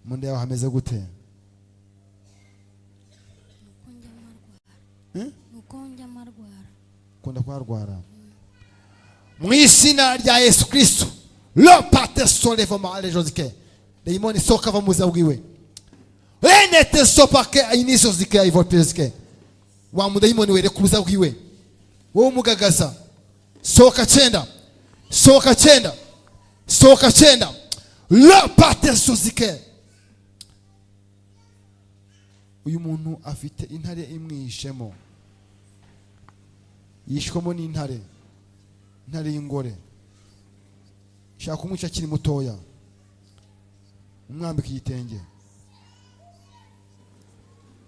Mu nda yawe hameze gute? Nuko njya marwara. Eh? Nuko njya marwara. Ukunda kuharwara. Mu izina rya Yesu Kristo, lopate solevoma alejozike, dayimoni soka, va mu buzima bwiwe. Renete sopake inisozike ivopezike. Wa mudayimoni we, reka ubuzima bwiwe, wowe umugagaza, sohoka cyenda, sohoka cyenda, sohoka cyenda. Lopate sozike. Uyu muntu afite intare imwihishemo, yishwemo n'intare, intare y'ingore ishaka kumwica akiri mutoya, umwambika igitenge.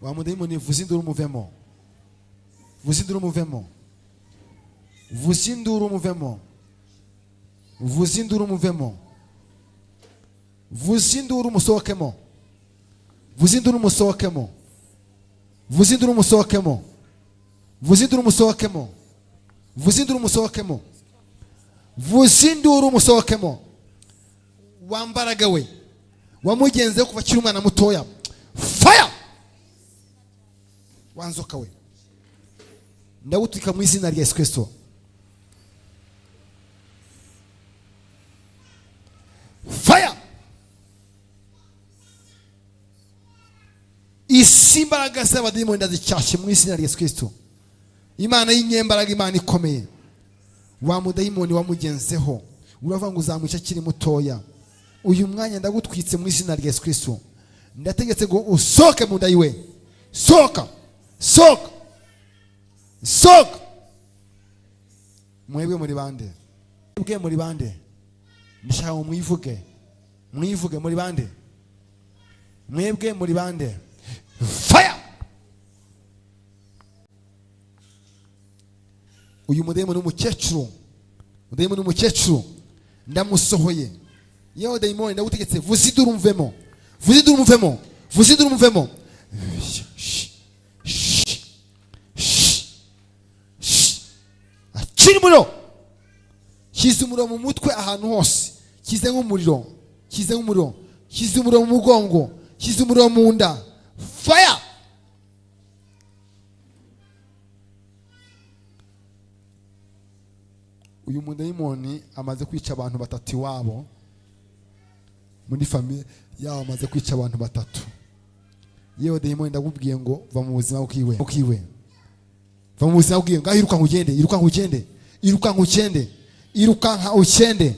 Wa mudayimoni, vuza induru umuvemo, vuza induru umuvemo, vuza induru umuvemo, vuza induru umuvemo, vuza induru umusohokemo, vuza induru umusohokemo, vuza induru umusohokemo, vuza induru umusohokemo, vuza induru umusohokemo, vuza induru umusohokemo. Wambaraga we wamugenzeho kuva akiri umwana mutoya, fire! Wanzoka we, ndagutwika mu izina rya Yesu Kristo. Fire! Isi, imbaraga z'abadayimoni ndazicyashye mu izina rya Yesu Kristo. Imana y'inyembaraga, Imana ikomeye, wa mudayimoni wamugenzeho, uravuga ngo uzamwica akiri mutoya, uyu mwanya ndagutwitse mu izina rya Yesu Kristo. Ndategetse ngo usohoke mu nda yiwe. Sohoka, sohoka, sohoka! Mwebwe muri bande? Mwebwe muri bande? Ndashaka ngo mwivuge, mwivuge, muri bande? Mwebwe muri bande? Fire! Uyu mudayimoni w'umukecuru, mudayimoni w'umukecuru, ndamusohoye. Yewe dayimoni, ndagutegetse, vuza induru umvemo, vuza induru umvemo, vuza induru umvemo. Akira umuriro, shyize umuriro mu mutwe, ahantu hose shyize nk'umuriro, shyize nk'umuriro, shyize umuriro mu mugongo, shyize umuriro mu nda. Fire! Uyu mudayimoni amaze kwica abantu batatu iwabo, muri famille yabo amaze kwica abantu batatu. Yewe dayimoni, ndakubwiye ngo va mu buzima bwiwe, bwiwe, va mu buzima bwiwe. Ngaho irukanka ugende, irukanka ugende, irukanka ugende, irukanka ugende,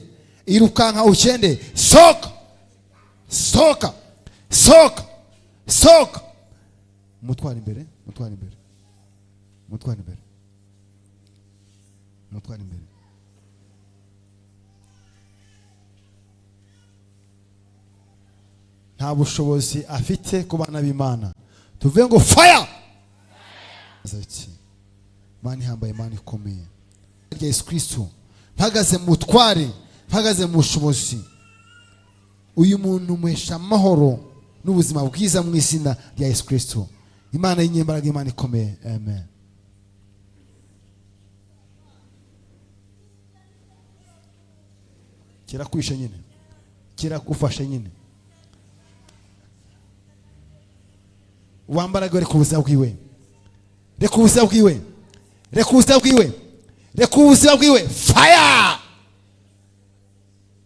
irukanka ugende. Sohoka, sohoka, sohoka, sohoka! Mutwara imbere, mutwara imbere, mutwara imbere, mutwara imbere. Nta bushobozi afite ku bana b'Imana. Tuvuge ngo fire! Imana ihambaye, Imana ikomeye, rya Yesu Kristo, mpagaze mu butware, mpagaze mu bushobozi, uyu muntu muhesha amahoro n'ubuzima bwiza mu izina rya Yesu Kristo. Imana y'inyembaraga, Imana ikomeye, amen. Kirakwishe nyine, kirakufashe nyine. Wambaraga, reka ubuzima bwiwe, reka ubuzima bwiwe, reka ubuzima bwiwe, reka ubuzima bwiwe. Fire!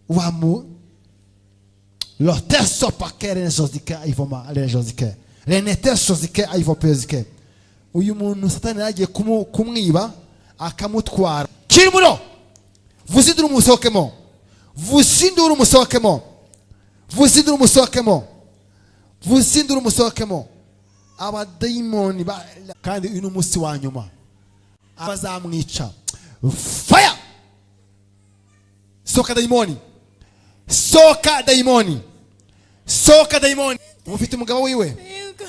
Wamu loteso pakere nezozike ivoma rezozike renetesozike ivopezike. Uyu muntu Satani yaragiye kumwiba akamutwara. Kiri umuriro, vuza induru umusohokemo, vuza induru umusohokemo, vuza induru umusohokemo, vuza induru umusohokemo. Abadayimoni kandi uyu ni umunsi wa nyuma bazamwica. Fire! Sohoka dayimoni, sohoka dayimoni, sohoka dayimoni! Mufite umugabo wiwe? Yego.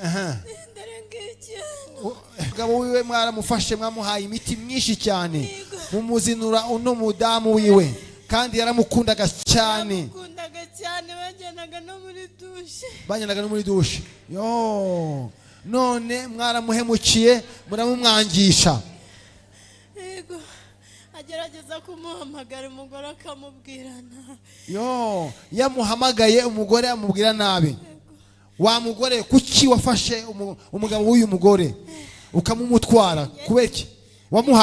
Aha. Ndarengeje. Umugabo wiwe mwaramufashe, mwamuhaye imiti myinshi cyane, Yego. mumuzinura uno mudamu wiwe, kandi yaramukundaga cyane. Yamukundaga cyane, bajyanaga no muri douche. Bajyanaga no muri douche. Yo, none mwaramuhemukiye, muramumwangisha. Yego. Agerageza kumuhamagara, umugore akamubwira nabi. Yo, yamuhamagaye umugore amubwira nabi. Wa mugore, kuki wafashe umugabo w'uyu mugore ukamumutwara? Kubera iki wamuha?